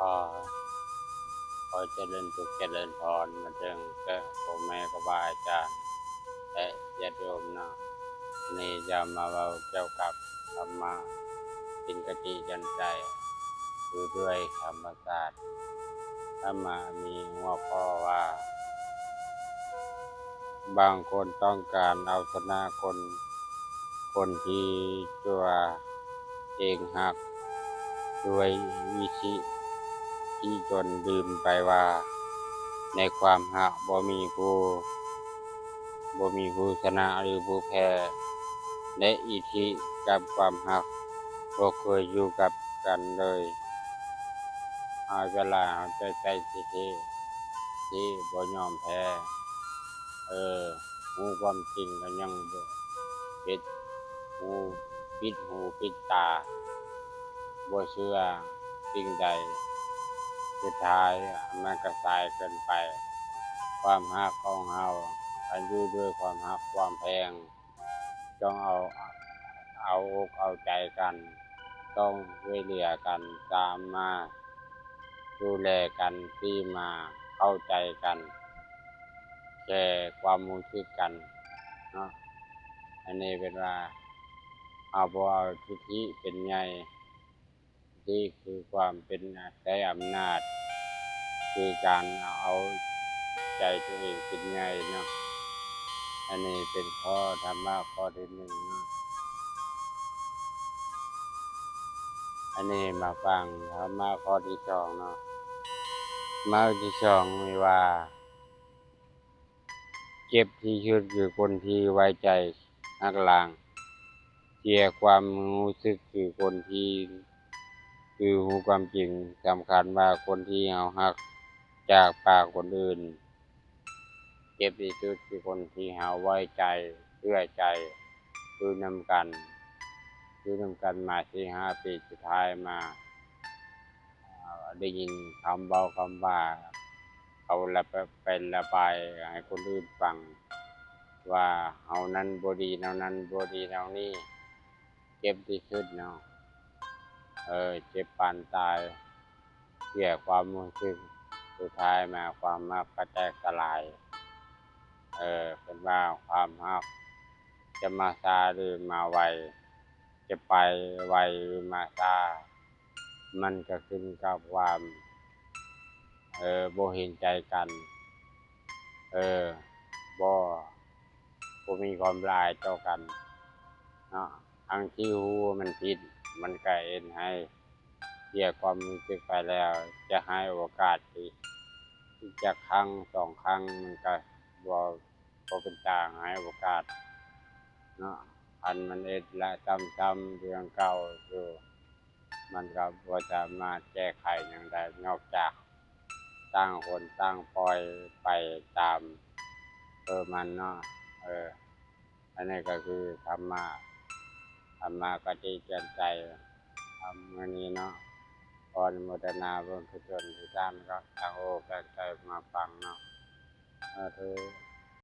ຂໍ ຂໍຈະເລີນສຸກຈະເລີນພອນມາເຖິງແຕ່ພໍ່ແມ່ຄູບາອາຈານ ແລະ ຍາດໂຍມເນາະ. ນີ້ຈະມາເວົ້າກ່ຽວກັບທຳມະເປັນຄະຕິເຕືອນໃຈ ຢູ່ດ້ວຍທຳມະຊາດ. ທຳມະມີຫົວຂໍ້ວ່າ ບາງຄົນຕ້ອງການເອົາຊະນະຄົນ ຄົນທີ່ຕົວເອງຮັກ ດ້ວຍວິທີທີ່ຈົນລືມໄປວ່າ ໃນຄວາມຮັກບໍ່ມີຜູ້ ບໍ່ມີຜູ້ຊະນະ ຫຼື ຜູ້ແພ້ ແລະ ອີທິກັບຄວາມຮັກບໍ່ເຄີຍຢູ່ກັບກັນເລີຍ. ເຮົາຈະລາເຮົາຈະໃຊ້ສິດທິທີ່ບໍ່ຍອມແພ້. ເອີ ຮູ້ຄວາມຈິງກໍຍັງບໍ່ ປິດຫູ ປິດຫູປິດຕາ ບໍ່ເຊື່ອສິ່ງໃດ. ສຸດທ້າຍມັນກໍສາຍເກີນໄປ. ຄວາມຮັກຂອງເຮົາ ຄັນຢູ່ດ້ວຍຄວາມຮັກຄວາມແພງ ຕ້ອງເອົາ ເອົາອົກເອົາໃຈກັນ, ຕ້ອງຊ່ວຍເຫຼືອກັນ, ສາມາດດູແລກັນ, ສີ່ມາເຂົ້າໃຈກັນ, ແຊຄວາມຮູ້ສຶກກັນເນາະ. ອັນນີ້ເປັນວ່າເຮົາບໍ່ເອົາທິດຖິເປັນໃຫຍ່. ທິດຖິຄືຄວາມເປັນ ໃຊ້ອຳນາດ ຄືການເອົາໃຈຕົວເອງເປັນໃຫຍ່ເນາະ. ອັນນີ້ເປັນຂໍ້ທຳມະຂໍ້ທີໜຶ່ງເນາະ. ອັນນີ້ມາຟັງທຳມະຂໍ້ທີສອງເນາະ. ທຳມະຂໍ້ທີສອງມີວ່າ ເຈັບທີ່ສຸດຄືຄົນທີ່ໄວ້ໃຈຫັກລ້າງ, ເສຍຄວາມຮູ້ສຶກຄືຄົນທີ່ ຄືຮູ້ຄວາມຈິງ. ສຳຄັນວ່າຄົນທີ່ເຮົາຮັກຈາກປາກຄົນອື່ນ. ເຈັບທີ່ສຸດຄືຄົນທີ່ເຮົາໄວ້ໃຈ, ເຊື່ອໃຈ, ຢູ່ນຳກັນ, ຢູ່ນຳກັນມາສີ່ຫ້າປີ ສຸດທ້າຍມາ ໄດ້ຍິນຄຳເວົ້າຄຳວ່າ ເຂົາລະ ໄປລະບາຍໃຫ້ຄົນອື່ນຟັງວ່າ ເຮົານັ້ນບໍ່ດີແນວນັ້ນ ບໍ່ດີແນວນີ້. ເຈັບທີ່ສຸດເນາະ. ເອີ ເຈັບປານຕາຍ, ເສຍຄວາມຮູ້ສຶກ, ສຸດທ້າຍມາຄວາມຮັກກໍແຕກສະຫຼາຍ. ເອີ ເພິ່ນວ່າຄວາມຮັກຈະມາຊ້າ ຫຼື ມາໄວ, ຈະໄປໄວ ຫຼື ມາຊ້າ, ມັນກໍຂຶ້ນກັບຄວາມ ເອີ ບໍ່ເຫັນໃຈກັນ, ເອີ ບໍ່ ບໍ່ມີຄວາມລະອາຍຕໍ່ກັນເນາະ. ທັງທີ່ຮູ້ວ່າມັນຜິດ, ມັນກໍເຮັດໃຫ້ເສຍຄວາມຮູ້ສຶກໄປແລ້ວ, ຈະໃຫ້ໂອກາດອີກ ອີກຈັກຄັ້ງສອງຄັ້ງ ມັນກໍບໍ່ ບໍ່ເປັນຕາໃຫ້ໂອກາດເນາະ. ຄັນມັນເຮັດລະຊ້ຳໆເລື່ອງເກົ່າຢູ່ ມັນກໍບໍ່ສາມາດແກ້ໄຂຫຍັງໄດ້ ນອກຈາກຕ່າງຄົນຕ່າງປ່ອຍໄປຕາມເອີມັນເນາະ. ເອີ ອັນນີ້ກໍຄືທຳມະ ທຳມະຄະຕິເຕືອນໃຈ ທຳມື້ນີ້ເນາະ. ຂໍອະນຸໂມທະນາບຸນກຸສົນທີ່ທ່ານກໍຕັ້ງອົກຕັ້ງໃຈມາຟັງເນາະ. ສາທຸ.